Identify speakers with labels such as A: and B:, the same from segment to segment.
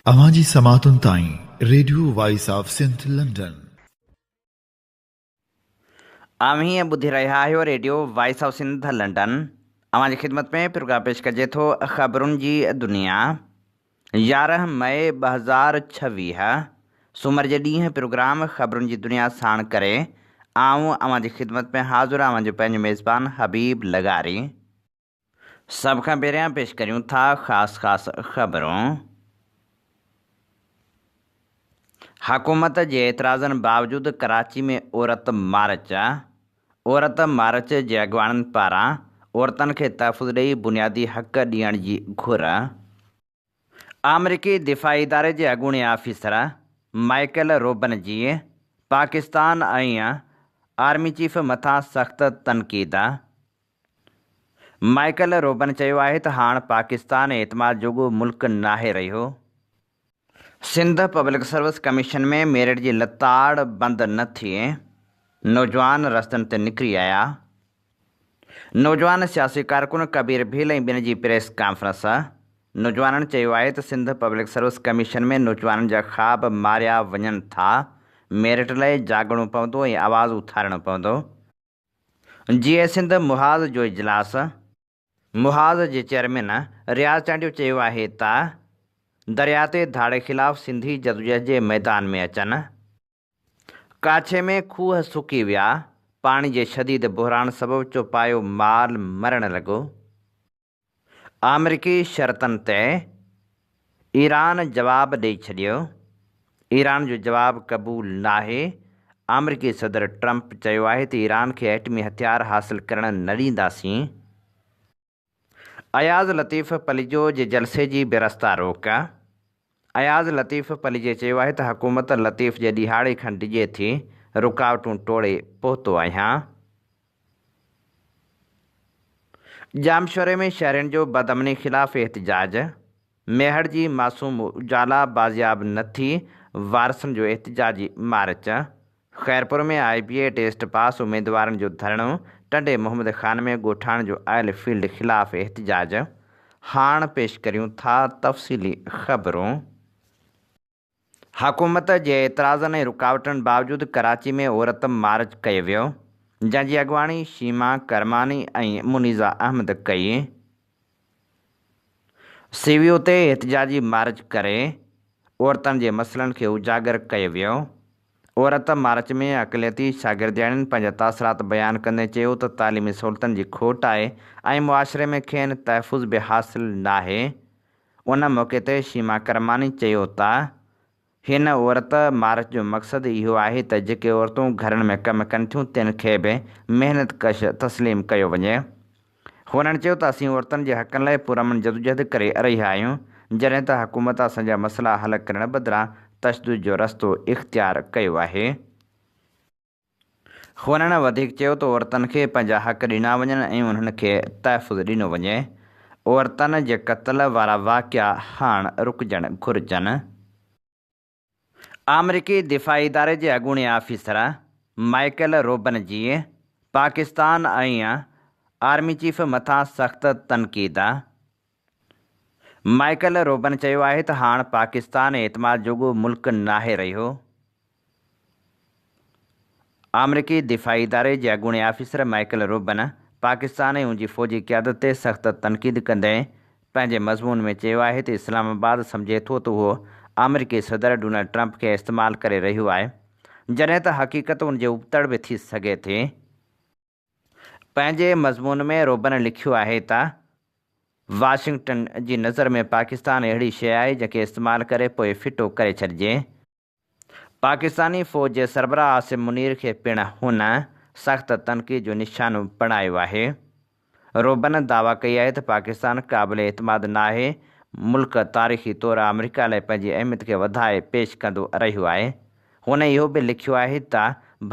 A: اوهان جي سماعتن تائين radio voice of Sindh London.
B: اوهين ٻڌي رهيا آهيو radio voice of Sindh London. اوهان جي خدمت ۾ پروگرام پيش ڪجي ٿو خبرن جي دنيا 11 مئي 2026 سومر جي ڏينهن پروگرام خبرن جي دنيا ساڻ ڪري آئون اوهان جي خدمت ۾ حاضر اوهان جو پنهنجو ميزبان حبيب لغاري. سڀ کان پهريان پيش ڪريون ٿا خاص خاص خبرون. حڪومت جي اعتراضن باوجود ڪراچي ۾ عورت مارچ، عورت مارچ جي اڳواڻن پاران عورتن کي تحفظ ڏئي بنيادي حق ڏيڻ جي گهر. آمريڪي دفاعي اداري جي اڳوڻي آفيسر مائيڪل روبن جي پاڪستان ۽ آرمي چيف مٿان سخت تنقيد. مائيڪل روبن چيو آهي ته هاڻ پاڪستان اعتماد جوڳو ملڪ ناهي رهيو. Sindh public service commission ۾ merit جي لتاڙ بند نه ٿي، نوجوان رستن تي نڪري آيا. نوجوان سياسي ڪارڪن ڪبير ڀيل ۽ ٻين جي پريس ڪانفرنس، نوجوانن چيو آهي ته سنڌ پبلڪ سروس ڪميشن ۾ نوجوانن جا خواب ماريا وڃن ٿا، ميرٽ لاء جاڳڻو پوندو ۽ آواز اٿارڻو پوندو. جيئي سنڌ محاذ جو اجلاس، محاذ جي چيئرمين رياض چانڊيو چيو آهي ته درياء تي ڌاڙي خلاف سنڌي جدوجهد جي ميدان ۾ اچن. ڪاڇي ۾ کوهه سڪي ويا، پاڻي جي شديد بحران سبب چوپايو مال مرڻ لڳو. آمريڪي شرطن تي ايران جواب ڏئي ڇڏيو، ايران جو جواب قبول ناهي، آمريڪي صدر ٽرمپ چيو آهي ته ايران کي ايٽمي هٿيار حاصل ڪرڻ نه ڏينداسين. اياز لطيف پليجو جي جلسي جي به رستا روڪ، اياز لطيف پليجي چيو آهي ته حڪومت لطيف جي ڏهاڙي کان ڊڄي ٿي، رڪاوٽون ٽوڙي پهتو آهيان. ڄامشوري ۾ شهرين جو بدامني خلاف احتجاج، ميهڙ جي معصوم اجالا بازياب نه ٿي، وارثن جو احتجاجي march, Khairpur ۾ I B A test pass اميدوارن جو ڌرڻو، ٽنڊي محمد خان ۾ ڳوٺاڻن جو آئل فيلڊ خلاف احتجاج، هاڻ پيش ڪريون ٿا تفصيلي خبرون. حڪومت جي اعتراضن ۽ رڪاوٽن باوجود ڪراچي ۾ عورت مارچ ڪيو ويو، جنهن جي اڳواڻي شيما ڪرماني ۽ منيزه احمد ڪئي. سي وي او تي احتجاجي مارچ ڪري عورتن جي مسئلن کي اجاگر ڪيو ويو. عورت مارچ ۾ اقليتي شاگردياڻين پنهنجا تاثرات بيان ڪندي چيو ته تعليمي سهولتن جي کوٽ آهي ۽ معاشري ۾ کين تحفظ به حاصل ناهي. ان موقعي تي شيما ڪرماني چيو ته هن عورت مارچ جو مقصد اهو آهي ته جيڪي عورتون گهرن ۾ ڪم ڪن ٿيون تن کي به محنت ڪش تسليم ڪيو وڃي. هنن چيو ته اسين عورتن جي حقن لاء پرامن جدوجهد ڪري رهيا آهيون جڏهن ته حڪومت اسان جا مسئلا حل ڪرڻ بدران تشدد جو رستو اختيار ڪيو آهي. هنن وڌيڪ چيو ته عورتن کي پنهنجا حق ڏنا وڃن ۽ انهن کي تحفظ ڏنو وڃي، عورتن جي قتل وارا واقعا هاڻ رڪجڻ گهرجن. آمريڪي دفاعي اداري جي اڳوڻي آفيسر مائيڪل روبن جي پاڪستان ۽ آرمي چيف مٿان سخت تنقيد. مائيڪل روبن چيو آهي ته هاڻ پاڪستان اعتماد جوڳو ملڪ ناهي رهيو. آمريڪي دفاعي اداري جي اڳوڻي آفيسر مائيڪل روبن پاڪستان ۽ ان جي فوجي قيادت تي سخت تنقيد ڪندي پنهنجي مضمون ۾ چيو آهي ته اسلام آباد سمجهي ٿو ته اهو آمريڪي صدر ڊونلڊ ٽرمپ کي استعمال ڪري رهيو آهي جڏهن ته حقيقت ان جي ابتڙ به ٿي سگهي ٿي. پنهنجي مضمون ۾ روبن لکيو آهي ته واشنگٽن جي نظر ۾ پاڪستان اهڙي شيء آهي جنهن کي استعمال ڪري پوء ڦٽو ڪري ڇڏجي. پاڪستاني فوج جي سربراهه عاصم منير کي پڻ هن سخت تنقيد جو نشانو بڻايو آهي. روبن دعويٰ ڪئي آهي ته پاڪستان قابل اعتماد ناهي، ملڪ تاريخي طور آمريڪا لاء پنهنجي اهميت کي وڌائي پيش ڪندو رهيو آهي. هن اهو به لکيو آهي ته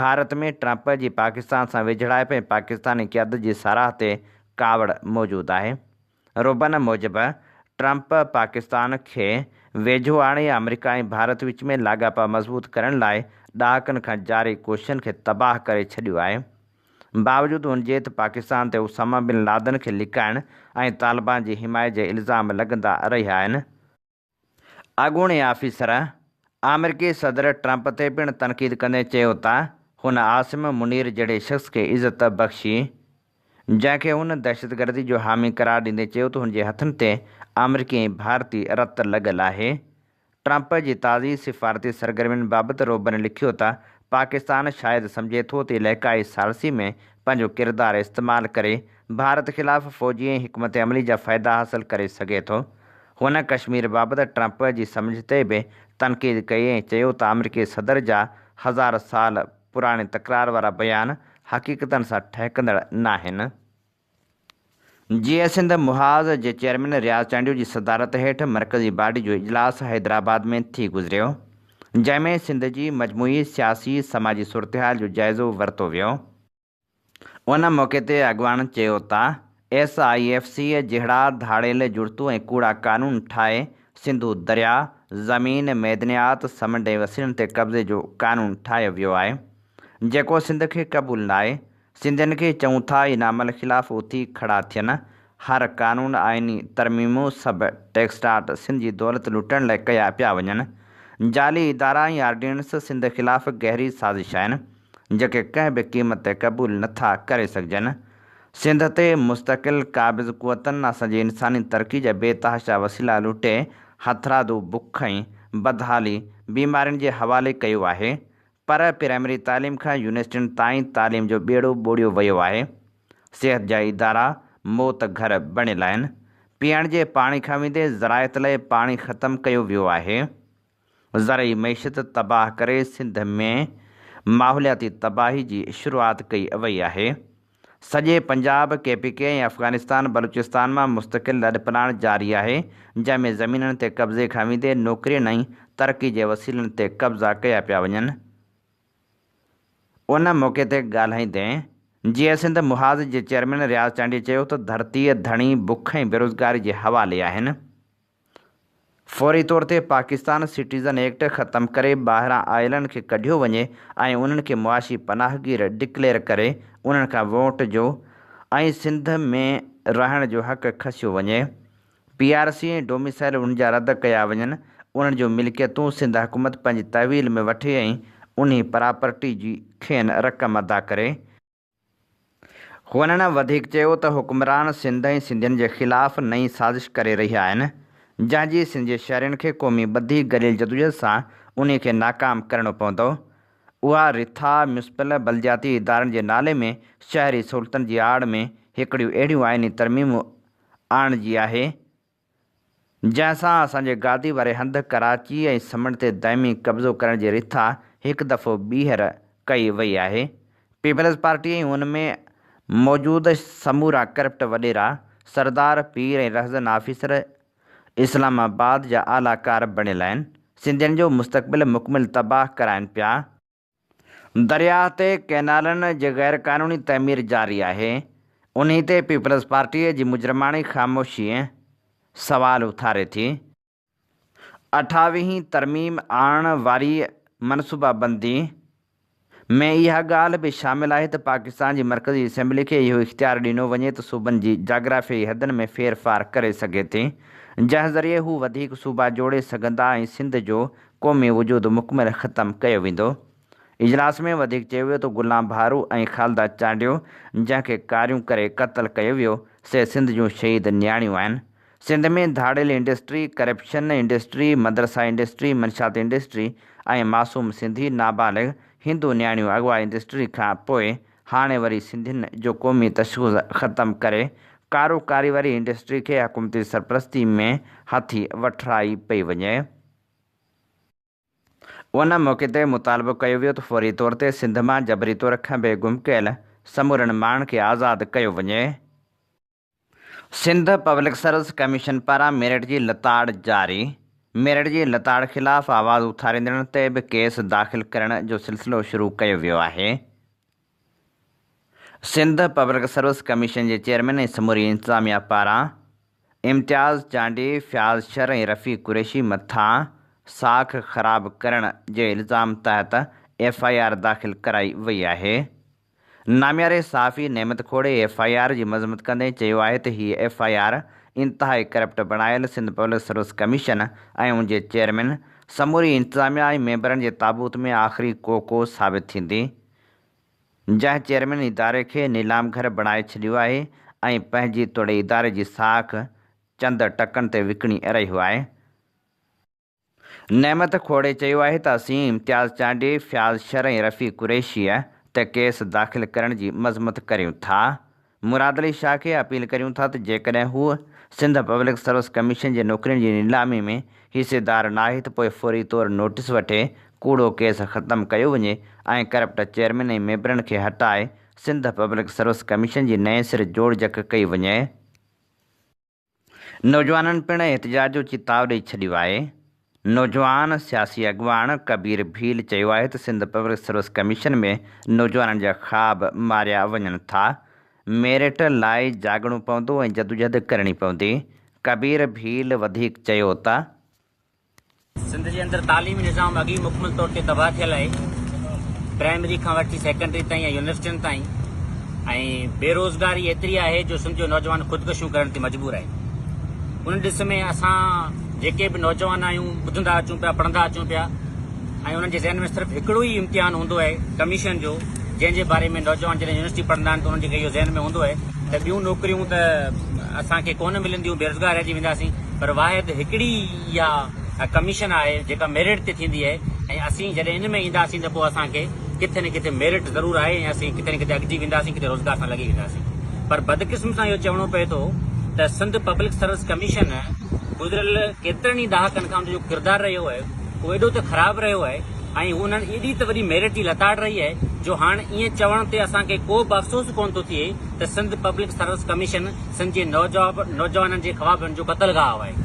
B: ڀارت ۾ ٽرمپ جي پاڪستان سان ويجهڙائپ ۽ پاڪستاني قيادت جي ساراهه تي ڪاوڙ موجود آهي. روبن موجب، ٽرمپ پاڪستان کي ويجهو آڻي آمريڪا ۽ ڀارت وچ ۾ لاڳاپا مضبوط ڪرڻ لاء ڏهاڪن کان جاري ڪوششن کي تباهه ڪري ڇڏيو آهي. باوجود ان جي ته پاڪستان تي اسامه بن لادن کي لڪائڻ ۽ طالبان جي حمايت جا الزام لڳندا رهيا آهن. اڳوڻي آفيسر آمريڪي صدر ٽرمپ تي پڻ تنقيد ڪندي چيو ته هن عاصم منير جهڙي شخص کي عزت بخشي، جنهن کي هن دهشتگردي جو حامي قرار ڏيندي چيو ته هن جي هٿن تي آمريڪي ۽ ڀارتي رت لڳل آهي. ٽرمپ جي تازي سفارتي سرگرمين بابت روبن لکيو ته پاڪستان شايد سمجهي ٿو ته علائقائي ثالثي ۾ پنهنجو ڪردار استعمال ڪري ڀارت خلاف فوجي ۽ حڪمت عملي جا فائدا حاصل ڪري سگهي ٿو. هن ڪشمير بابت ٽرمپ جي سمجهه تي به تنقيد ڪئي ۽ چيو ته آمريڪي صدر جا هزار سال پراڻي تڪرار وارا بيان حقيقتن سان ٺهڪندڙ ناهن. جيئي سنڌ محاذ جي چيئرمين رياض چانڊيو جي صدارت هيٺ مرڪزي باڊي جو اجلاس حيدرآباد ۾ ٿي گذريو، جنهن ۾ سنڌ جي مجموعي سياسي سماجي صورتحال جو جائزو ورتو ويو. ان موقعي تي اڳواڻن چيو ته ايس I F C جهڙا ڌاڙيل جڙتو ۽ ڪوڙا قانون ٺاهي سنڌو درياء، زمين، معدنيات، سمنڊ ۽ وسيلن تي قبضي جو قانون ٺاهيو ويو آهي، جيڪو سنڌ کي قبول ناهي، سنڌين کي چئون ٿا ان عمل خلاف اٿي کڙا ٿين، هر قانون، آئيني ترميمون سڀ ٽيڪسٽاٽ سنڌ جي دولت لٽڻ لاء ڪيا پيا وڃن، جعلي ادارا ۽ آرڊيننس سنڌ خلاف گهري سازش آهن. جيڪي ڪنهن به قيمت تي قبول نه ٿا ڪري سگهجن. سنڌ تي مستقل قابض قوتن اسان جي انساني ترقي جا بي تحاشا وسيلا لٽي هٿرادو بک ۽ بدحالي بيمارين جي حوالي ڪيو آهي. پر پرائمري تعليم کان يونيورسٽين تائين تعليم جو ٻيڙو ٻوڙيو ويو آهي. صحت جا ادارا موت گهر بڻيل آهن. پيئڻ جي پاڻي کان ويندي زراعت لئه پاڻي ختم ڪيو ويو آهي. زرعي معيشت تباهه ڪري سنڌ ۾ ماحولياتي تباهي جي شروعات ڪئي وئي آهي. سڄي پنجاب، ڪي پي ڪي ۽ افغانستان، بلوچستان مان مستقل لڏپلاڻ جاري آهي، جنهن ۾ زمينن تي قبضي کان ويندي نوڪرين ۽ ترقي جي وسيلن تي قبضا ڪيا پيا وڃن. ان موقعي تي ڳالهائيندي جيئي سنڌ محاذ جي چيئرمين رياض چانڊيي چيو ته ڌرتيء ڌڻي بک ۽ بيروزگاري جي حوالي آهن. فوري طور تي پاڪستان سٽيزن ايڪٽ ختم ڪري ٻاهران آيلن کي ڪڍيو وڃي ۽ انهن کي معاشي پناهگير ڊڪليئر ڪري انهن کان ووٽ جو ۽ سنڌ ۾ رهڻ جو حق کسيو وڃي. پي آر سي ۽ ڊوميسائل انهن جا رد ڪيا وڃن، انهن جون ملڪيتون سنڌ حڪومت پنهنجي تحويل ۾ وٺي ۽ انهي پراپرٽي جي کين رقم ادا ڪري. هنن وڌيڪ چيو ته حڪمران سنڌ ۽ سنڌين جي خلاف نئين سازش ڪري رهيا آهن، جنهن جي سنڌ جي شهرين کي قومي ٻڌي گڏيل جدوجهد سان انهي کي ناڪام ڪرڻو پوندو. اها رٿا ميونسپل بلدياتي ادارن جي نالي ۾ شهري سهولتن جي آڙ ۾ هڪڙيون اهڙيون آئيني ترميمون آڻڻ جي آهي، جنهن سان اسان جي گادي واري هنڌ ڪراچي ۽ سمنڊ تي دائمي قبضو ڪرڻ جي رٿا هڪ دفعو ٻيهر ڪئي وئي آهي. پيپلز پارٽي ۽ ان ۾ موجود سمورا ڪرپٽ وڏيرا، سردار، پير ۽ رهزن آفيسر اسلام آباد جا اعليٰ ڪار بڻيل آهن. سنڌين جو مستقبل مڪمل تباهه ڪرائين پيا. درياهه تي ڪئنالن جي غير قانوني تعمير جاري آهي، انهي تي پيپلز پارٽيء جي مجرماڻي خاموشيء سوال اٿاري ٿي. اٺاويهين ترميم آڻڻ واري منصوبابندي ۾ اها ڳالهه به شامل آهي ته پاڪستان جي مرڪزي اسيمبلي کي اهو اختيار ڏنو وڃي ته صوبن جي جاگرافيائي حدن ۾ ڦيرڦار ڪري سگهي ٿي، جنهن ذريعي هو وڌيڪ صوبا جوڙي سگهندا ۽ سنڌ جو قومي وجود مڪمل ختم ڪيو ويندو. اجلاس ۾ وڌيڪ چيو ويو ته غلام ڀارو ۽ خالده چانڊيو جنهن کي ڪاريون ڪري قتل ڪيو ويو سي سنڌ جون شهيد نياڻيون آهن. سنڌ ۾ ڌاڙيل انڊسٽري، ڪرپشن انڊسٽري، مدرسا انڊسٽري، منشيات انڊسٽري ۽ معصوم سنڌي نابالغ هندو نياڻيون اغوا انڊسٽري کان پوء هاڻي وري سنڌين جو قومي تشخص ختم ڪري ڪارو ڪاري واري انڊسٽري کي حڪومتي سرپرستي ۾ هٿي وٺرائي پئي وڃي. ان موقعي تي مطالبو ڪيو ويو ته فوري طور تي سنڌ مان جبري طور کنڀي گم ڪيل سمورن ماڻهن کي آزاد ڪيو وڃي. سنڌ پبلڪ سروس ڪميشن پاران ميرٽ جي لتاڙ جاري، ميرٽ جي لتاڙ خلاف آواز اٿاريندڙن تي به ڪيس داخل ڪرڻ جو سلسلو شروع ڪيو ويو آهي. سنڌ پبلڪ سروس ڪميشن جي چيئرمين ۽ سموري انتظاميا پاران امتياز چانڊيي، فياض شر ۽ رفيع قريشي مٿان ساک خراب ڪرڻ جي الزام تحت ايف I R داخل ڪرائي وئي آهي. نامياري صحافي نعمت کوڙي ايف I R جي مذمت ڪندي چيو آهي ته هيء ايف I R انتهائي ڪرپٽ بڻايل سنڌ پبلڪ سروس ڪميشن ۽ ان جي چيئرمين، سموري انتظاميا ۽ ميمبرن جي تابوت ۾ آخري ڪوڪو ثابت ٿيندي. جنهن چيئرمين اداري کي نيلام گهر بڻائي ڇڏيو آهي ۽ پنهنجي توڙي اداري جي ساک چند ٽڪن تي وڪڻي رهيو آهي. نعمت کوڙي چيو آهي ته اسين امتياز چانڊيي، فياض شر ۽ رفيع قريشيء تي ڪيس داخل ڪرڻ جي مذمت ڪريون ٿا. مراد علي شاهه کي اپيل ڪريون ٿا ته جيڪڏهن هو سنڌ پبلڪ سروس ڪميشن جي نوڪرين جي نيلامي ۾ حصيدار ناهي ته پوء فوري طور نوٽيس وٺي ڪوڙو ڪيس ختم ڪيو وڃي ۽ ڪرپٽ چيئرمين ۽ ميمبرن کي هٽائي سنڌ پبلڪ سروس ڪميشن جي نئين سر جوڙجڪ ڪئي وڃي. نوجوانن پڻ احتجاج جو چتاء ڏئي ڇڏيو آهي. نوجوان سياسي اڳواڻ ڪبير ڀيل چيو آهي ته سنڌ پبلڪ سروس ڪميشن ۾ نوجوانن جا خواب ماريا وڃن ٿا، ميرٽ لاء جاڳڻو پوندو ۽ جدوجهد ڪرڻي پوندي. ڪبير ڀيل وڌيڪ چيو ته.
C: سنڌ جي اندر تعليمي نظام اڳ ئي مڪمل طور تي تباهه ٿيل آهي. پرائمري کان وٺي سيڪنڊري تائين ۽ يونيورسٽين تائين ۽ بيروزگاري ايتري آهي جو سنڌ جو نوجوان خودڪشيون ڪرڻ تي مجبور آهي. ان ڏس ۾ اسان جيڪي به نوجوان آهيون ٻڌندا اچون پيا پڙهندا اچون پيا ۽ انهن جي ذهن ۾ صرف هڪڙو ئي امتحان هوندو آهي ڪميشن جو جنهن جي باري ۾ نوجوان جڏهن يونيورسٽي پڙهندا آهن ته انهن جي اهو ذهن ۾ هوندو آهي ته ٻيون نوڪريون ته اسان کي ڪونه ملنديون بيروزگار رهجي وينداسين پر واحد هڪڙي اها ڪميشن آهي جيڪا ميرٽ تي ٿيندي آهي ۽ اسين جڏهن ان ۾ اينداسين ته پوء اسان کي ڪٿي نه ڪٿي ميرٽ ضرور آهي ۽ اسين ڪٿي نه ڪٿي اڳجي وينداسين ڪٿي روزگار سان لڳي وينداسين پر بدقسم سان اهو چوڻو پئي ٿو ته سنڌ پبلڪ سروس ڪميشن گذريل ڪيترن ئي ڏهاڪن کان ان جو ڪردار رهيو آهي اهو ايڏو ته خراب رهيو آهي ۽ انهن ايڏي ته وڏي ميرٽ جي لتاڙ رهي آهي جو هاڻ ائين چوڻ تي اسان کي ڪو به افسوس ڪونه ٿو ٿئي ته Sindh public service commission Sindh جي نوجوانن جي خوابن جو قتل گاهه آهي.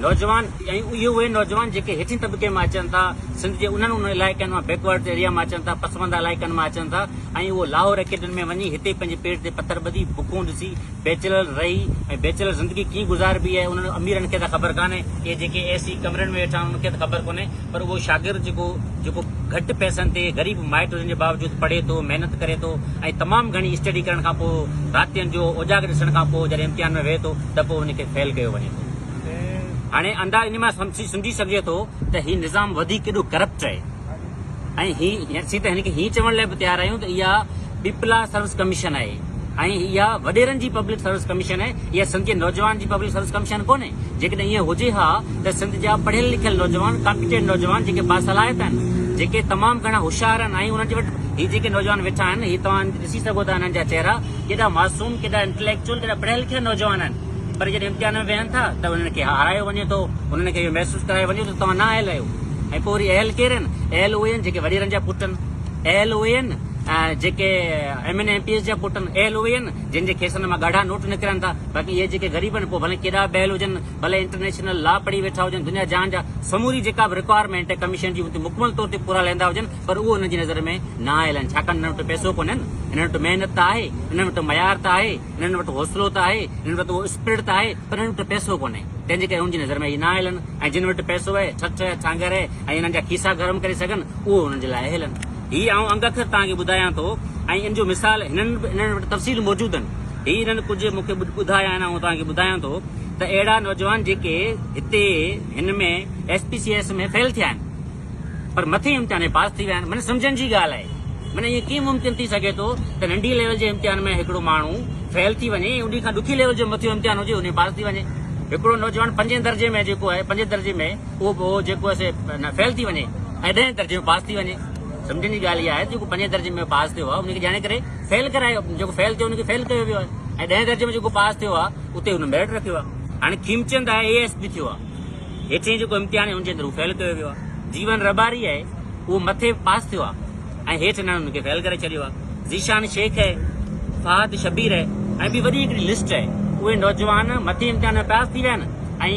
C: نوجوان ۽ اهي اهي نوجوان جيڪي هيٺين طبقي مان اچن ٿا، سنڌ جي انهن انهن علائقن مان بيڪورڊ ايريا مان اچن ٿا، پسمانده علائقن مان اچن ٿا ۽ اهو لاهور اڪيڊمي ۾ وڃي هتي پنهنجي پيٽ تي پٿر ٻڌي بکون ڏسي بيچلر رهي ۽ بيچلر زندگي ڪيئن گذاربي آهي انهن اميرن کي ته خبر ڪانهي، اهي جيڪي اي سي ڪمرن ۾ ويٺا آهن انهن کي ته خبر ڪونهي پر اهو شاگرد جيڪو جيڪو گهٽ پئسن تي غريب مائٽ هجڻ جي باوجود پڙهي ٿو، محنت ڪري ٿو ۽ تمام گهڻي اسٽڊي ڪرڻ کان پوء راتين جو اوجاڳ ڏسڻ کان پوء جڏهن امتحان ۾ ويهي ٿو ته پوء ان کي فيل ڪيو وڃي ٿو. هاڻي انداز ان مان سمجهي سگهجي ٿو ته هي نظام وڌيڪ ڪيڏو ڪرپٽ آهي ۽ هي اسين ته هن کي هيئن چوڻ لاء به تيار آهيون ته اها پپلا سروس ڪميشن آهي ۽ اها وڏيرن جي پبلڪ سروس ڪميشن آهي اها سنڌ جي نوجوان جي پبلڪ سروس ڪميشن ڪونهي. جيڪڏهن ائين هجي ها ته سنڌ جا پڙهيل لکيل نوجوان، ڪامپيٽنٽ نوجوان جيڪي باصلاحيت آهن، جيڪي تمام گهڻا هوشيار آهن ۽ انهن جي وٽ هي جيڪي نوجوان ويٺا آهن، هي توهان ڏسي سگهو ٿا انهن جا چهرا ڪيڏا معصوم، ڪيڏا انٽليڪچوئل، ڪيڏا پڙهيل لکيل نوجوان آهن پر جڏهن امتحان ۾ ويهن ٿا ته انهن کي هارايو وڃي ٿو، انهن کي اهو محسوس ڪرايو وڃي ٿو ته توهان نااهل آهيو ۽ پوء وري اهل ڪير آهن؟ اهل اهي آهن جيڪي وڏيرن جا پٽ آهن، اهل اهي آهن جيڪي M N A M P As جا پٽ آهن، اهل اهي آهن جن جي کيسن مان ڳاڙها نوٽ نڪرن ٿا. باقي اهي جيڪي غريب آهن پوء ڀلي ڪيڏا به اهل هجن، ڀلي انٽرنيشنل لا پڙهي ويٺا هجن، دنيا جهان جا سموري جيڪا به رڪوائرمينٽ آهي ڪميشن جي اتي مڪمل طور تي پورا لهندا هجن پر اهو انهن جي نظر ۾ نه آيل آهن ڇاڪاڻ انهن وٽ پئسو ڪونهي نه، انهن وٽ محنت ته آهي، انهن وٽ معيار ته آهي، انهن وٽ حوصلو ته آهي، انهن وٽ اهو اسپرٽ ته آهي پر انهن وٽ پئسو ڪونهي تنهن جي ڪري انهن جي نظر ۾ اهي نه آيل آهن ۽ جن وٽ پئسو آهي، ٺٺ آهي، ٺانگر آهي ۽ انهن جا کيسا گرم ڪري سگهن اهو انهن جي لاء اهل آهن. هي آئون انگ اکر توهان کي ٻڌايان ٿو ۽ ان جو مثال هنن به انهن وٽ تفصيل موجود آهن. هي انهن ڪجهه مون کي ٻڌايا آهن آئون توهان کي ٻڌايان ٿو ته اهڙا نوجوان جيڪي هتي هن ۾ S P C S ۾ fail ٿيا آهن پر مٿين امتحان ۾ پاس ٿي ويا آهن معنيٰ سمجهڻ جي ڳالهه آهي معنيٰ ائين ڪيئن ممڪن ٿي سگهي ٿو ته ننڍي ليول جي امتحان ۾ هڪڙو ماڻهو فيل ٿي وڃي ۽ انهي کان ڏکي ليول جو مٿيون امتحان هجي انهي پاس ٿي وڃي هڪڙو نوجوان پنجين درجي ۾ جيڪو آهي پنجين درجي ۾ اهو جيڪو آهي فيل ٿي وڃي ۽ ڏهين درجي ۾ پاس ٿي وڃي سمجهڻ جي ڳالهه اها آهي ته جيڪو پنجين درجي ۾ پاس ٿيو آهي ان کي ڄاڻي ڪري فيل ڪرايو جيڪو فيل ٿيو ان کي فيل ڪيو ويو آهي ۽ ڏهين درجي ۾ جيڪو پاس ٿيو آهي اتي هن ميرٽ رکيو آهي هاڻي کيمچند آهي اي ايس پي ٿيو آهي هيٺين جيڪو امتحان آهي ان جي اندر هو فيل ڪيو ويو آهي جيون رٻاري آهي اهو مٿي پاس ٿيو آهي ۽ هيٺ انهن ان کي فيل ڪري ڇڏيو آهي ذيشان شيخ آهي فهد شبير آهي ۽ ٻي وڏي هڪڙي لسٽ آهي اهي نوجوان مٿين امتحان ۾ پاس ٿي ويا آهن ۽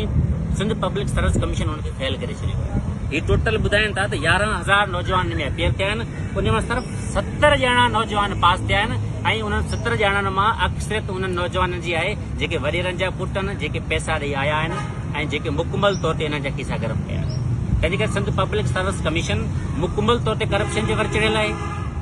C: سنڌ پبلڪ سروس ڪميشن انهن کي فيل ڪري ڇڏيو آهي. هي ٽوٽل ٻڌائين ٿا ته 11 هزار نوجوان ان ۾ اپيئر ٿيا آهن ان مان صرف 70 ڄڻا نوجوان پاس ٿيا آهن ۽ انهن 70 ڄڻن مان اڪثريت انهن نوجوانن جي آهي جيڪي وڏيرن جا پٽ آهن جيڪي پئسا ڏئي آيا آهن ۽ جيڪي مڪمل طور تي انهن جا کيسا گرم ڪيا آهن. تنهن جي ڪري سنڌ پبلڪ سروس ڪميشن مڪمل طور تي ڪرپشن جي ور چڙهيل آهي.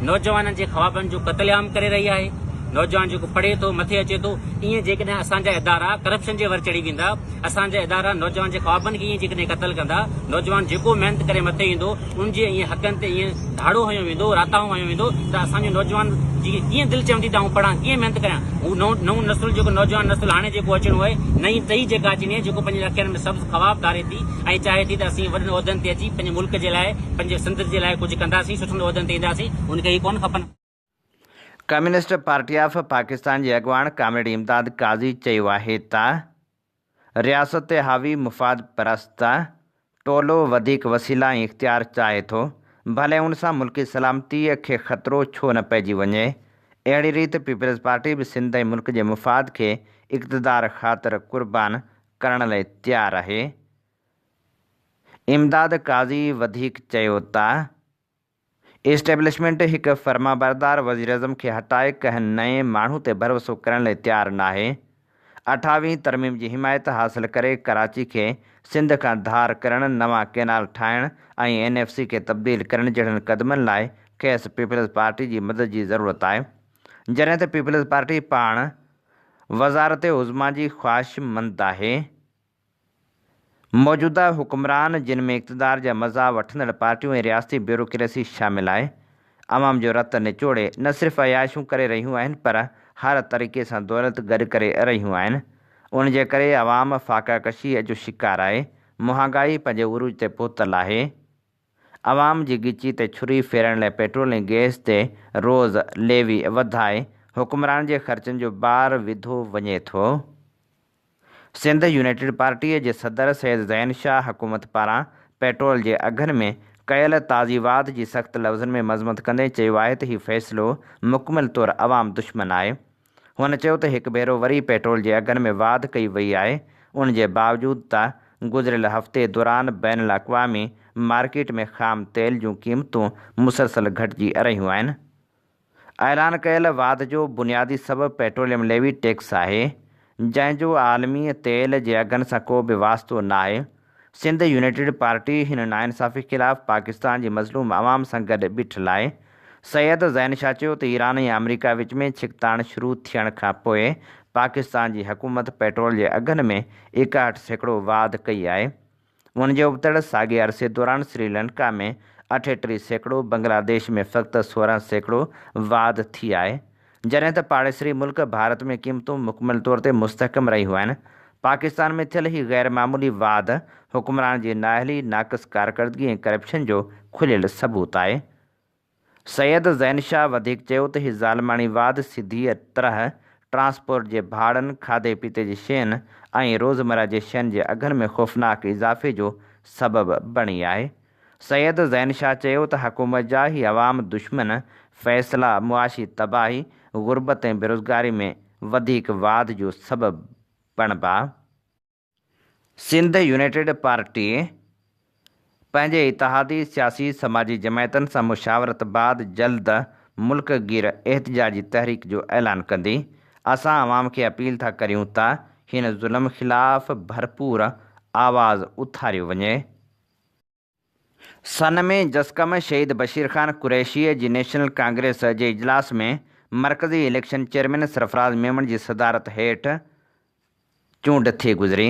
C: نوجوانن جي خوابن جو قتل عام ڪري رهي آهي. نوجوان جيڪو پڙهي ٿو، مٿي اچي ٿو، ائين جيڪڏهن اسان جا ادارا ڪرپشن جي ور چڙهي ويندا، اسان جا ادارا نوجوان جي خوابن کي ائين جيڪڏهن قتل ڪندا، نوجوان جيڪو محنت ڪري مٿي ايندو، ان جي ائين حقن تي ائين ڌاڙو هنيو ويندو، راتاهو هنيو ويندو ته اسان جو نوجوان جي ڪيئن دل چوندي ته آئون پڙهان، ڪيئن محنت ڪريان. هو نئون نسل جيڪو نوجوان نسل هاڻي جيڪو اچڻو آهي، نئين ٽهي جيڪا اچڻي آهي، جيڪو پنهنجي اکين ۾ سبز خواب ڌاري ٿي ۽ چاهي ٿي ته اسين وڏن عهدن تي اچي پنهنجي ملڪ جي لاء، پنهنجي سنڌ جي لاء ڪجهه ڪنداسين، سٺن عهدن تي اينداسين، ان کي هي ڪونه کپن.
B: ڪميونسٽ پارٽي آف پاڪستان جي اڳواڻ ڪامريڊ امداد قاضي چيو آهي ته رياست تي حاوي مفاد پرست ٽولو وڌيڪ وسيلا ۽ اختيار چاهي ٿو، ڀلي ان سان ملڪي سلامتي کي خطرو ڇو نه پئجي وڃي. اهڙي ريت پيپلز پارٽي به سنڌ ۽ ملڪ جي مفاد کي اقتدار خاطر قربان ڪرڻ لاء تيار آهي. امداد قاضي وڌيڪ چيو ته. اسٽيبلشمينٽ هڪ فرمانبردار وزيراعظم کي هٽائي ڪنهن نئين ماڻهو تي ڀروسو ڪرڻ لاء تيار ناهي. اٺاويهين ترميم جي حمايت حاصل ڪري ڪراچي کي سنڌ کان ڌار ڪرڻ، نوان ڪئنال ٺاهڻ ۽ اين ايف سي کي تبديل ڪرڻ جهڙن قدمن لاء کيس پيپلز پارٽي جي مدد جي ضرورت آهي. جڏهن ته پيپلز پارٽي پاڻ وزارت عظميٰ جي خواهشمند آهي. موجوده حڪمران جن ۾ اقتدار جا مزا وٺندڙ پارٽيون ۽ رياستي بيوروڪريسي شامل آهي، عوام جو رت نچوڙي نه صرف عياشيون ڪري رهيون آهن پر هر طريقي سان دولت گڏ ڪري رهيون آهن. ان جي ڪري عوام فاقه ڪشيء جو شڪار آهي. مهانگائي پنهنجي عروج تي پهتل آهي. عوام جي ڳچي تي ڇري ڦيرڻ لاء پيٽرول ۽ گئس تي روز ليوي وڌائي حڪمرانن جي خرچن جو بار وڌو وڃي ٿو. سنڌ يونائيٽيڊ پارٽيء جي صدر سيد زين شاهه حڪومت پاران پيٽرول جي اگهن ۾ ڪيل تازي واڌ جي سخت لفظن ۾ مذمت ڪندي چيو آهي ته هي فيصلو مڪمل طور عوام دشمن آهي. هن چيو ته هڪ ڀيرو وري پيٽرول جي اگهن ۾ واڌ ڪئي وئي آهي ان جي باوجود ته گذريل هفتي دوران بين الاقوامي مارڪيٽ ۾ خام تيل جون قيمتون مسلسل گهٽجي رهيون آهن. اعلان ڪيل واڌ جو بنيادي سبب پيٽروليم ليوي ٽيڪس آهي، جنهن جو عالمي تيل جي اگهن سان ڪو به واسطو ناهي. سنڌ يونائيٽيڊ پارٽي هن ناانصافي خلاف پاڪستان جي مظلوم عوام سان گڏ بيٺل آهي. سيد زين شاهه چيو ته ايران ۽ آمريڪا وچ ۾ ڇڪتاڻ شروع ٿيڻ کانپوء پاڪستان جي حڪومت پيٽرول جي اگهن ۾ 61% واڌ ڪئي آهي. ان جي ابتڙ ساڳئي عرصي دوران سري لنڪا ۾ 38%، بنگلاديش ۾ فقط 16% واڌ ٿي آهي. جڏهن ته پاڙيسري ملڪ ڀارت ۾ قيمتون مڪمل طور تي مستحڪم رهيون آهن. پاڪستان ۾ ٿيل هي غير معمولي واڌ حڪمران جي نااهلي، ناقص ڪارڪردگي ۽ ڪرپشن جو کليل ثبوت آهي. سيد زين شاهه وڌيڪ چيو ته هي ظالماڻي واڌ سڌيء طرح ٽرانسپورٽ جي ڀاڙن، کاڌي پيتي جي شين ۽ روزمره جي شين جي اگهن ۾ خوفناڪ اضافي جو سبب بڻي آهي. سيد زين شاهه چيو ته حڪومت جا هي عوام دشمن فيصلا معاشي تباهي، غربت ۽ بيروزگاري ۾ وڌيڪ واڌ جو سبب بڻبا. سنڌ يونائيٽيڊ پارٽي پنهنجي اتحادي سياسي سماجي جماعتن سان مشاورت بعد جلد ملڪ گير احتجاجي تحريڪ جو اعلان ڪندي. اسان عوام کي اپيل ٿا ڪريون ته هن ظلم خلاف ڀرپور آواز اٿاريو وڃي. سن ۾ جسقم شهيد بشير خان قريشيء جي نيشنل ڪانگريس جي اجلاس ۾ مرڪزي اليڪشن چيئرمين سرفراز ميمڻ جي صدارت هيٺ چونڊ ٿي گذري.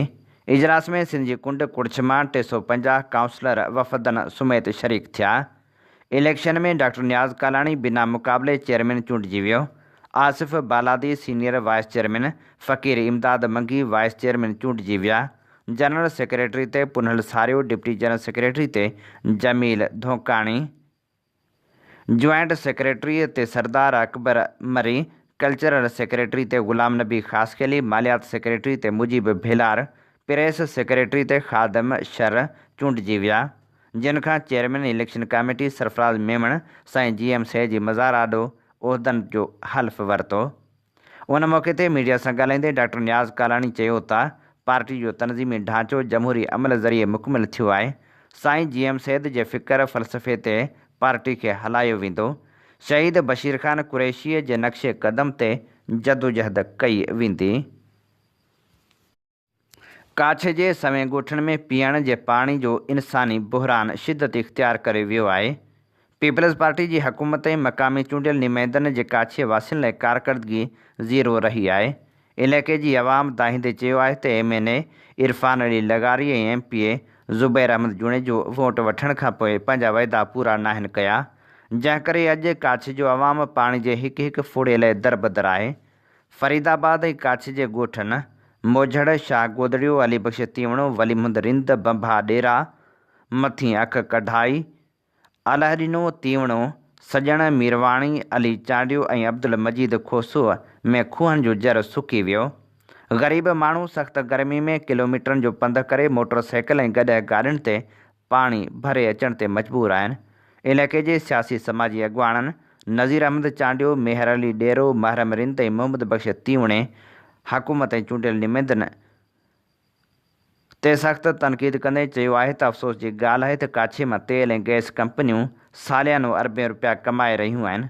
B: اجلاس ۾ سنڌ جي ڪنڊ ڪڙڇ مان 350 ڪائونسلر وفدن سميت شريڪ ٿيا. اليڪشن ۾ ڊاڪٽر نياز ڪالاڻي بنا مقابلي چيئرمين چونڊجي ويو. Asif Baladi senior vice chairman, Faqir Imdad Mangi vice chairman چونڊجي ويا. جنرل سيڪريٽري تي پنهل ساريو، ڊپٽي جنرل سيڪريٽري تي جميل ڌونڪاڻي، جوائنٽ سيڪريٽري تي سردار اڪبر مري، ڪلچرل سيڪريٽري تي غلام نبي خاصخيلي، ماليات سيڪريٽري تي مجيب ڀيلار، پريس سيڪريٽري تي خادم شر چونڊجي ويا، جن کان chairman election committee Sarfraz Memon Sain G M Syed جي مزار آڏو عهدن جو حلف ورتو. ان موقعي تي ميڊيا سان ڳالهائيندي ڊاڪٽر نياز ڪالاڻي چيو ته پارٽي جو تنظيمي ڍانچو جمهوري عمل ذريعي مڪمل ٿيو آهي، سائين جي ايم سيد جي فڪر، فلسفي تي پارٽي کي هلايو ويندو، شهيد بشير خان قريشيء جي نقش قدم تي جدوجهد ڪئي ويندي. ڪاڇي جي سوين ڳوٺن ۾ پيئڻ جي پاڻي جو انساني بحران شدت اختيار ڪري ويو آهي. پيپلز پارٽي جي حڪومت ۽ مقامي چونڊيل نمائندن جي ڪاڇي واسين لاء ڪارڪردگي زيرو رهي آهي. علائقي جي عوام دانهيندي چيو آهي ته M N A Irfan Ali لغاري ۽ M P A Zubair Ahmed Junejo vote وٺڻ کانپوء پنهنجا وعدا پورا ناهن ڪيا، جنهن ڪري اڄ ڪاڇي جو عوام پاڻي جي هڪ هڪ ڦڙي لاء دربدر آهي. فريد آباد ۽ ڪاڇي جي ڳوٺن موجهڙ، شاهه گودڙيو، علي بخش تيوڻو، ولي محمد رند، ڀنڀا ڏيرا، مٿين اک ڪڍائي، الهڏنو تيوڻو، سڄڻ ميرواڻي، علي چانڊيو ۽ عبدالمجيد کوسوء ۾ کوهن جو جر سڪي ويو. غريب ماڻهو سخت گرمي ۾ ڪلوميٽرن جو پنڌ ڪري موٽر سائيڪل ۽ گڏهه گاڏين تي پاڻي ڀري اچڻ تي مجبور آهن. علائقي جي سياسي سماجي اڳواڻن نذير احمد چانڊيو، ميهر علي ڏيرو، محرم رند ۽ محمد بخش تيوڻي حڪومت ۽ چونڊيل نمائندن تي سخت تنقيد ڪندي چيو آهي ته افسوس جي ڳالهه آهي ته ڪاڇي مان تيل ۽ گئس ڪمپنيون ساليانو اربين رپيا ڪمائي رهيون آهن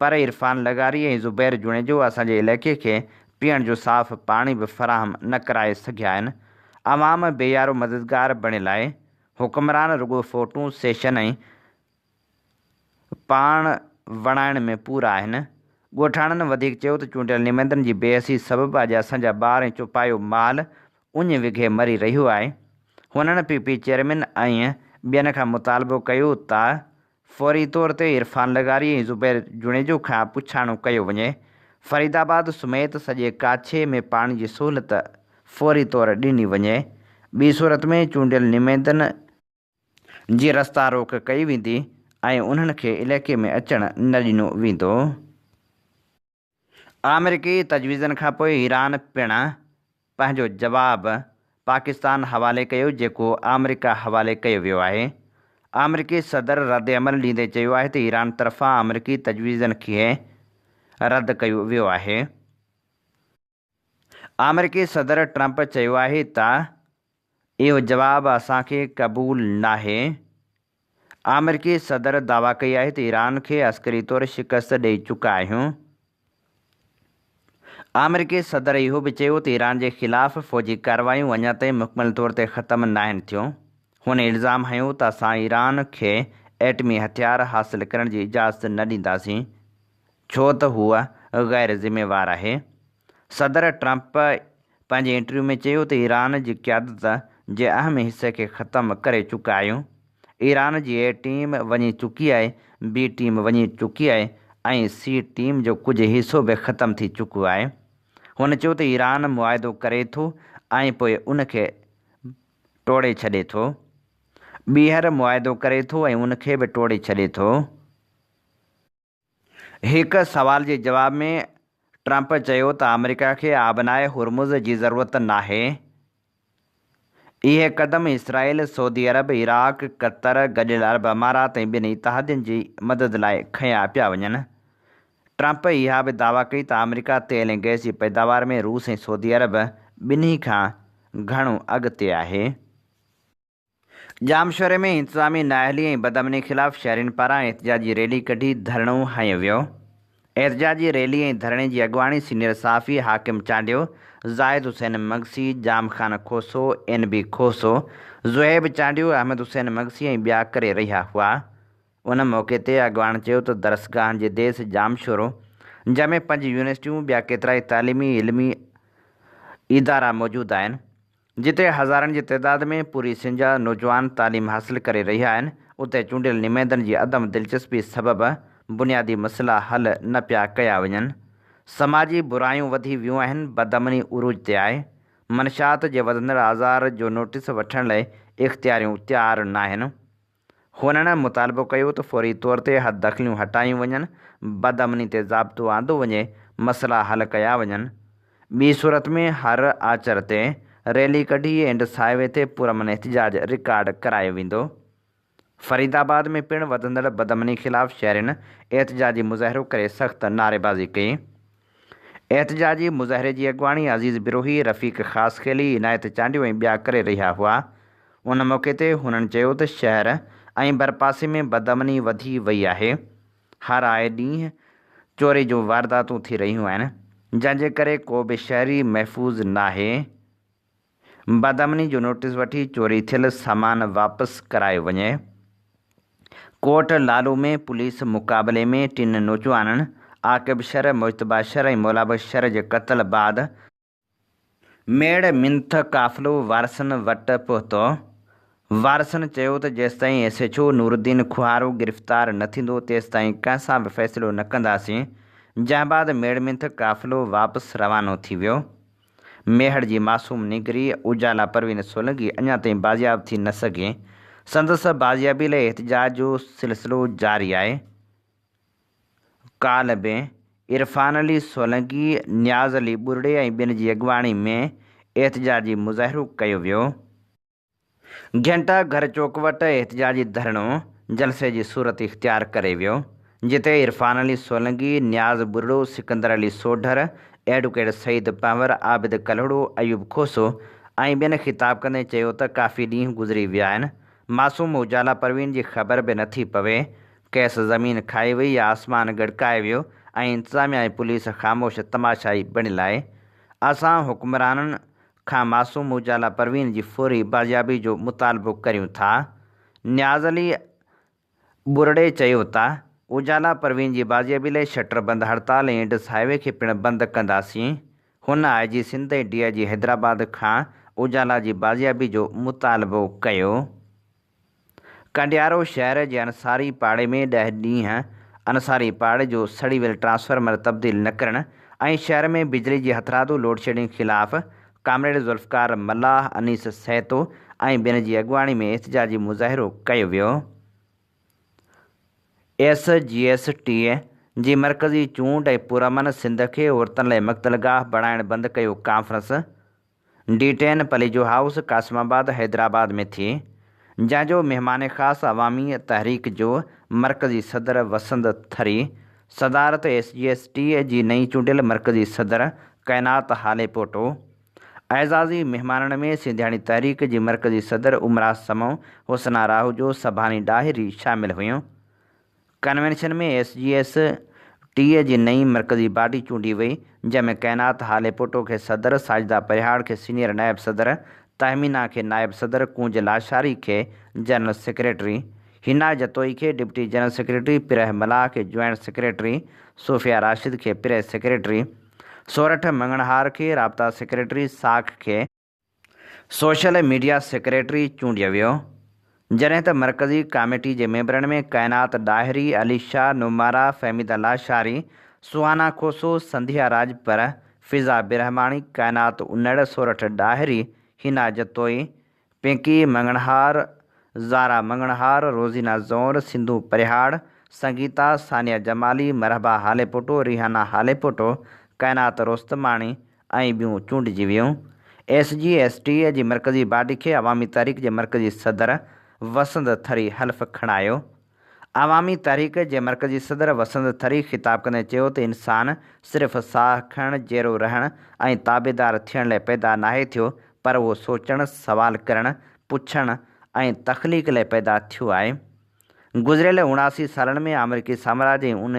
B: پر عرفان لغاري ۽ زبير جوڻيجو اسان جي علائقي کي پيئڻ جو صاف پاڻي به فراهم نه ڪرائي سگهيا آهن عوام بي يارو مددگار بڻيل آهي حڪمران رڳو فوٽون سيشن ۽ پاڻ وڻائڻ ۾ پورا آهن. ڳوٺاڻن وڌيڪ چيو ته چونڊيل نمائندن جي بي حسي سبب اڄ اسان جا ٻار ۽ چوپايو مال اڃ وگهي مري رهيو آهي. هنن پي پي چيئرمين ۽ ٻين کان مطالبو ڪيو ته فوري طور تي عرفان لغاري ۽ زبير جوڻيجو کان پڇاڻو ڪيو وڃي. فريد آباد سميت سڄي ڪاڇي ۾ پاڻي جي سهولت فوري طور ڏني وڃي. ٻي صورت ۾ چونڊيل نمائندن جي رستا روڪ ڪئي ويندي ۽ انهن کي علائقي ۾ اچڻ نه ڏنو ويندو. آمريڪي تجويزن کانپوء ايران پڻ پنهنجو جواب پاڪستان حوالي ڪيو جيڪو آمريڪا حوالي ڪيو ويو آهي. آمريڪي صدر ردعمل ڏيندي چيو آهي ته ايران طرفان آمريڪي تجويزن کي رد ڪيو ويو آهي. آمريڪي صدر ٽرمپ چيو آهي ته اهو جواب اسان کي قبول ناهي. آمريڪي صدر دعويٰ ڪئي آهي ته ايران کي عسڪري طور شڪست ڏئي چڪا آهيون. آمريڪي صدر اهو به چيو ته ايران جي خلاف فوجي ڪارروايون اڃا تائين مڪمل طور تي ختم ناهن ٿيون. هن الزام هنيو ته اسان ايران کي ايٽمي هٿيار حاصل ڪرڻ جي اجازت نه ڏينداسين. ڇو ته هوء غير ذميوار آهي. صدر ٽرمپ پنهنجي انٽرويو ۾ چيو ته ايران جي قيادت جي اهم حصي کي ختم ڪري چڪا آهيون، ايران جي اي ٽيم وڃي چڪي آهي، بي ٽيم وڃي چڪي آهي ۽ سي ٽيم جو ڪجهه حصو به ختم ٿي چڪو آهي. هن چيو ته ايران معاهدو ڪري ٿو ۽ پوء ان کي ٽوڙي ڇڏي ٿو، ٻيهر معاهدو ڪري ٿو ۽ ان کي به ٽوڙي ڇڏي ٿو. هڪ سوال جي جواب ۾ ٽرمپ چيو ته آمريڪا کي آبنائي هرمز جي ضرورت ناهي، اهي قدم اسرائيل، سعودي عرب، عراق، قطر، گڏيل عرب امارات ۽ ٻين اتحادين جي مدد لاء کنيا پيا وڃن. ٽرمپ اها به دعويٰ ڪئي ته آمريڪا تيل ۽ گئس جي پيداوار ۾ روس ۽ سعودي عرب ٻنهي کان گهڻو اڳتي آهي. ڄامشوري ۾ انتظامي نااهلي ۽ بدامني خلاف شهرين پاران احتجاجي ريلي ڪڍي ڌرڻو هنيو ويو. احتجاجي ريلي ۽ ڌرڻي جي اڳواڻي سينيئر صحافي حاڪم چانڊيو، زاهد حسين مگسي، ڄام خان کوسو، اين بي کوسو، زوهيب چانڊيو، احمد حسين مگسي ۽ ٻيا ڪري رهيا هئا. ان موقعي تي اڳواڻ چيو ته درسگاهن جي ديس ڄامشورو جنهن ۾ پنج يونيورسٽيون ٻيا ڪيترائي تعليمي علمي ادارا موجود آهن جتي هزارن جي تعداد ۾ پوري سنڌ جا نوجوان تعليم حاصل ڪري رهيا آهن اتي چونڊيل نمائندن جي عدم دلچسپي سبب بنيادي مسئلا حل نه پيا ڪيا وڃن سماجي برايون وڌي ويون آهن بدامني عروج تي آهي منشيات جي وڌندڙ آزار جو نوٽيس وٺڻ لاء اختياريون تيار ناهن. هنن مطالبو ڪيو ته فوري طور تي حددخليون هٽايون وڃن، بدامني تي ضابطو آندو وڃي، مسئلا حل ڪيا وڃن، ٻي صورت ۾ هر آچر تي ريلي ڪڍي انڊس هاء وي تي پرامن احتجاج رڪارڊ ڪرايو ويندو. فريد آباد ۾ پڻ وڌندڙ بدامني خلاف شهرين احتجاجي مظاهرو ڪري سخت نعريبازي ڪئي. احتجاجي مظاهري جي اڳواڻي عزيز بروهي، رفيق خاصخيلي، عنايت چانڊيو ۽ ٻيا ڪري رهيا هئا. ان موقعي تي هنن چيو ته شهر ۽ ڀرپاسي ۾ بدامني وڌي وئي آهي، هر آئي ڏينهن چوري جون وارداتون ٿي رهيون آهن، جنهن جي ڪري ڪو به شهري محفوظ ناهي. بدامني جو نوٽيس وٺي چوري ٿيل سامان واپس ڪرايو وڃي. ڪوٽ لالو ۾ پوليس مقابلي ۾ ٽن نوجوانن عاقب شر، مجتبيٰ شر ۽ مولابخش شر جي قتل بعد ميڙ منٿ قافلو وارثن وٽ پهتو. وارثن چيو ته جيستائين S H O Nooruddin Koharo گرفتار نه ٿيندو تيستائين ڪنهن سان به فيصلو نه ڪنداسين، جنهن بعد ميڙ منٿ قافلو واپس روانو ٿي ويو. ميهڙ جي معصوم نينگري اجالا پروين سولنگي اڃا تائين بازياب ٿي نه سگهي، سندس بازيابي لاء احتجاج جو سلسلو جاري آهي. ڪالهه به عرفان علي سولنگي، نياز علي ٻرڙي ۽ ٻين جي اڳواڻي ۾ احتجاجي مظاهرو ڪيو ويو. گهنٽا گهر چوڪ وٽ احتجاجي ڌرڻو جلسي جي صورت اختيار ڪري ويو، جتي عرفان علي سولنگي، نياز ٻرڙو، سڪندر علي سوڍر، ايڊوڪيٽ سعيد پنهور، عابد ڪلهوڙو، ايوب کوسو ۽ ٻين خطاب ڪندي چيو ته ڪافي ڏينهن گذري ويا آهن، معصوم اجالا پروين جي خبر به نٿي پوي، کيس زمين کائي وئي يا آسمان ڳڙڪائي ويو ۽ انتظاميا ۽ پوليس خاموش تماشائي بڻيل آهي، اسان حڪمرانن کان معصوم اجالا پروين جي فوري بازيابي جو مطالبو ڪريون ٿا. نياز علي ٻرڙي چيو ته اجالا پروين جي بازيابي لاء شٽر بند هڙتال ۽ انڊس هاء وي کي پڻ بند ڪنداسين. هن I G Sindh ۽ D I G Hyderabad کان اجالا جي بازيابي جو مطالبو ڪيو. ڪنڊيارو شهر جي انصاري پاڙي ۾ ڏهه ڏينهن انصاري پاڙي جو سڙي ويل ٽرانسفارمر تبديل نه ڪرڻ ۽ شهر ۾ بجلي جي هٿرادو لوڊشيڊنگ خلاف ڪامريڊ ذوالفقار ملاح، انيس سهتو ۽ ٻين جي اڳواڻي ۾ احتجاجي مظاهرو ڪيو ويو. ايس جي ايس ٽي جي مرڪزي چونڊ ۽ پرامن سنڌ کي عورتن لاء مقتل گاهه بڻائڻ بند ڪيو conference D ten Palijo house Qasimabad Hyderabad ۾ ٿي، جنهن جو مهمان خاص عوامي تحريڪ جو مرڪزي صدر وسند ٿري، صدارت ايس جي ايس ٽي جي نئين چونڊيل مرڪزي صدر ڪائنات هاليپوٽو، اعزازي مهمانن ۾ سنڌياڻي تحريڪ جي مرڪزي صدر عمرا سمون، حسنا راهوجو، سڀاني ڏاهري شامل هيون. ڪنوينشن ۾ ايس جي ايس ٽي جي نئين مرڪزي باڊي چونڊي وئي، جنهن ۾ ڪائنات هاليپوٽو کي صدر، ساجده پرهياڙ کي سينيئر نائب صدر، تهمينا کي نائب صدر، ڪونج لاشاري کي جنرل سيڪريٽري، حنا جتوئي کي ڊپٽي جنرل سيڪريٽري، پرهه ملاح کي جوائنٽ سيڪريٽري، صوفيا راشد کي پريس سيڪريٽري، سورٺ مڱڻهار کي رابطا سيڪريٽري، ساک کي سوشل ميڊيا سيڪريٽري چونڊيو ويو، جڏهن ته مرڪزي ڪاميٽي جي ميمبرن ۾ ڪائنات ڏاهري، علي شاهه نومارا، فهميده لاشاري، سهانا کوسو، سنڌيا راڄپر، فضا برهماڻي، ڪائنات انڙ، سورٺ ڏاهري، حنا جتوئي، پنڪي مڱڻهار، زارا مڱڻهار، روزينا زئور، سنڌو پرهياڙ، سنگيتا، ثانيه جمالي، مرحبا هاليپوٽو، ريحانه هاليپوٽو، ڪائنات روستماڻي، ۽ ٻيون چونڊجي ويون. ايس جي ايس ٽي جي مرڪزي باڊي کي عوامي تحريڪ جي مرڪزي صدر وسند ٿري حلف کڻايو. عوامي تحريڪ جي مرڪزي صدر وسند ٿري خطاب ڪندي چيو ته انسان صرف ساهه کڻڻ، جيئرو رهڻ ۽ تابعدار ٿيڻ لاء پيدا ناهي ٿيو پر اهو سوچڻ، سوال ڪرڻ، پڇڻ ۽ تخليق لاء پيدا ٿيو آهي. گذريل 79 سالن ۾ آمريڪي سامراج ۽ ان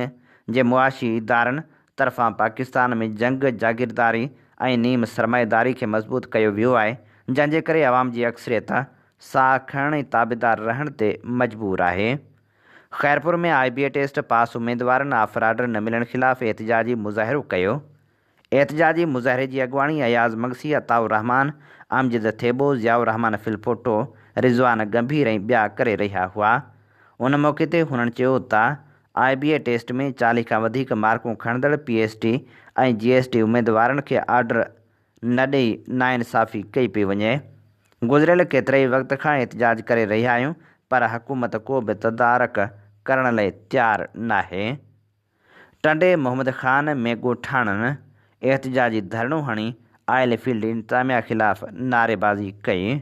B: جي معاشي ادارن طرفان پاڪستان ۾ جنگ، جاگيرداري ۽ نيم سرمائيداري کي مضبوط ڪيو ويو آهي، جنهن جي ڪري عوام جي اڪثريت ساهه کڻڻ ۽ تابعدار رهڻ تي مجبور آهي. Khairpur ۾ I B A test pass اميدوارن آفر آرڊر نه ملڻ خلاف احتجاجي مظاهرو ڪيو. احتجاجي مظاهري جي اڳواڻي اياز مگسي، عطاء الرحمان، امجد ٿيٻو، ضياء الرحمان ڦلپوٽو، رضوان ڳنڀير ۽ ٻيا ڪري رهيا هئا. ان موقعي تي هنن چيو ته آء بي اي ٽيسٽ ۾ 40 کان وڌيڪ مارڪون کڻندڙ P S T ۽ G S T اميدوارن کي آرڊر نه ڏئي ناانصافي ڪئي پئي وڃي. گذريل ڪيترائي وقت کان احتجاج ڪري رهيا آهيون پر حڪومت ڪو به تدارڪ ڪرڻ لاء تيار ناهي. ٽنڊي محمد خان ۾ ڳوٺاڻن احتجاجي ڌرڻو هڻي آئل فيلڊ انتظاميا خلاف نعريبازي ڪئي.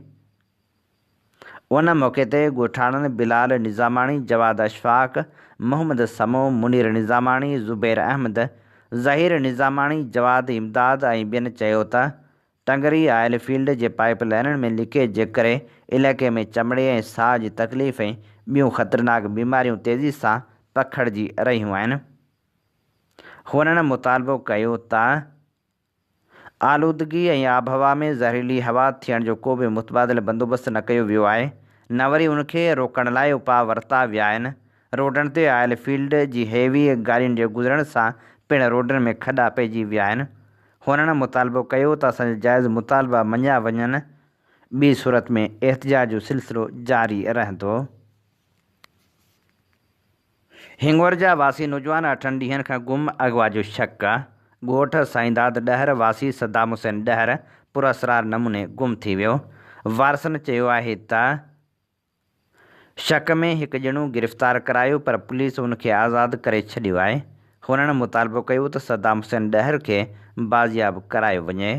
B: ان موقعي تي ڳوٺاڻن بلال نظاماڻي، جواد اشفاق، محمد سمو، منير نظاماڻي، زبير احمد، ظهير نظاماڻي، جواد امداد ۽ ٻين چيو ته ٽنگري آئل فيلڊ جي پائيپ لائنن ۾ ليڪيج جي ڪري علائقي ۾ چمڙي ۽ ساهه جي تڪليف ۽ ٻيون خطرناڪ بيماريون تيزي سان پکڙجي رهيون آهن. هنن مطالبو ڪيو ته آلودگي ۽ آبهوا ۾ زهريلي هوا ٿيڻ جو ڪو به متبادل بندوبست نه ڪيو ويو آهي نه وري ان کي روڪڻ لاء اپاء ورتا ويا آهن. روڊن تي آيل فيلڊ جي هيوي گاڏين جي گذرڻ سان پڻ روڊن ۾ کڏا پئجي ويا آهن. هنن مطالبو ڪيو ته اسان جا جائز مطالبا مڃيا وڃن ٻي صورت ۾ احتجاج جو سلسلو جاري رهندو. هنڱورجا واسي نوجوان اٺن ڏينهن کان گم، اغوا جو شڪ، ڳوٺ سائينداد ڏهر واسي صدام حسين ڏهر پراسرار نموني گم ٿي ويو، وارثن چيو آهي ته شڪ ۾ هڪ ڄڻو گرفتار ڪرايو پر پوليس ان کي آزاد ڪري ڇڏيو آهي، هنن مطالبو ڪيو ته صدام حسين ڏهر کي بازياب ڪرايو وڃي.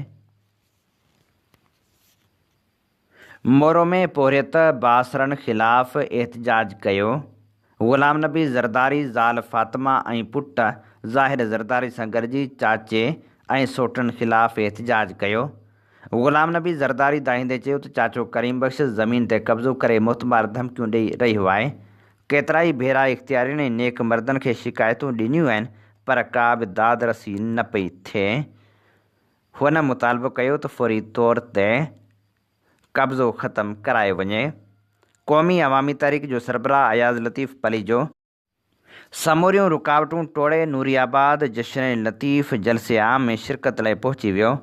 B: مورو ۾ پورهيت بااثرن خلاف احتجاج ڪيو، غلام نبي زرداري زال فاطمه ۽ پٽ ظاهر زرداري سان گڏجي چاچي ۽ سوٽن خلاف احتجاج ڪيو. غلام نبي زرداري دانهيندي چيو ته چاچو ڪريم بخش زمين تي قبضو ڪري موتمار ڌمڪيون ڏئي رهيو آهي، ڪيترائي ڀيرا اختيارين ۽ نيڪ مردن کي شڪايتون ڏنيون آهن پر ڪا به داد رسي نه پئي ٿئي. هن مطالبو ڪيو ته فوري طور تي قبضو ختم ڪرايو وڃي. قومي عوامي تحريڪ جو سربراهه اياز لطيف پليجو، سموريون رڪاوٽون ٽوڙي نوري آباد جشن لطيف جلسي عام ۾ شرڪت لاء پهچي ويو.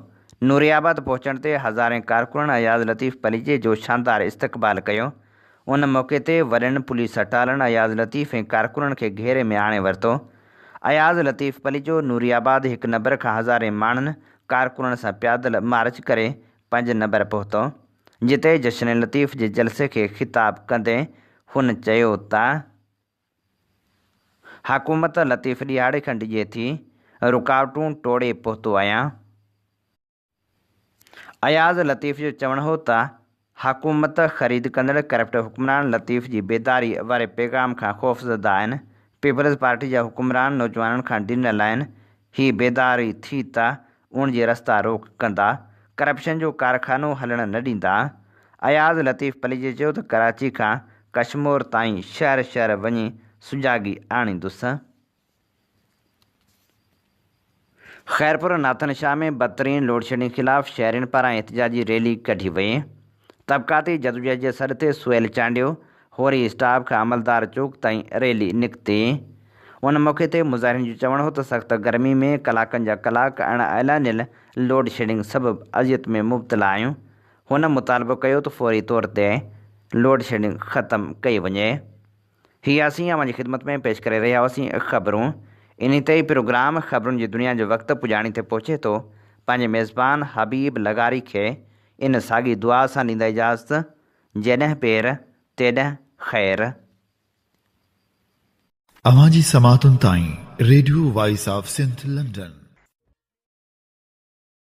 B: نوري آباد پهچڻ تي هزارين ڪارڪنن اياز لطيف پليجي جو شاندار استقبال ڪيو. ان موقعي تي وڏن پوليس اٽالن اياز لطيف ۽ ڪارڪنن کي گهيري ۾ آڻي ورتو. اياز لطيف پليجو نوري آباد هڪ نمبر کان هزارين ماڻهن ڪارڪنن سان پيادل مارچ ڪري پنج نمبر پهتو، جتي جشن لطيف جي جلسي کي خطاب ڪندي هن چيو ته حڪومت لطيف ڏهاڙي کان ڊڄي ٿي، رڪاوٽون ٽوڙي پهتو آهيان. اياز لطيف جو چوڻ هو ته حڪومت خريد ڪندڙ ڪرپٽ حڪمران لطيف جي بيداري واري پيغام کان خوفزده آهن، پيپلز پارٽي جا حڪمران نوجوانن کان ڊنل آهن، هي بيداري ٿي ته ان جي رستا روڪ ڪندا، ڪرپشن جو ڪارخانو هلڻ نه ڏيندا. اياز لطيف پليجي چيو ته ڪراچي کان ڪشمور تائين شهر شهر وڃي سجاڳي آڻيندس. خيرپور ناٿن شاهه ۾ بدترين لوڊشيڊنگ خلاف شهرين پاران احتجاجي ريلي ڪڍي وئي. طبقاتي جدوجهد جي سڏ تي سهيل چانڊيو، هوري اسٽاپ کان عملدار چوڪ تائين ريلي نڪتي. ان موقعي تي مظاهرين جو چوڻ هو ته سخت گرمي ۾ ڪلاڪن جا ڪلاڪ اڻ اعلانيل لوڊشيڊنگ سبب اذيت ۾ مبتلا آهيون. هن مطالبو ڪيو ته فوري طور تي لوڊشيڊنگ ختم ڪئي وڃي. هي اسين اوهان جي خدمت ۾ پيش ڪري رهيا هئاسين خبرون. انهي تي ئي پروگرام خبرن جي دنيا جو وقت پڄاڻي تي پهچي ٿو. پنهنجي ميزبان حبيب لغاري کي ان ساڳي دعا سان ڏيندا اجازت، جيڏهن پير، تيڏهن خير.
A: اوهان جي سماعتن تائين radio voice of Sindh London.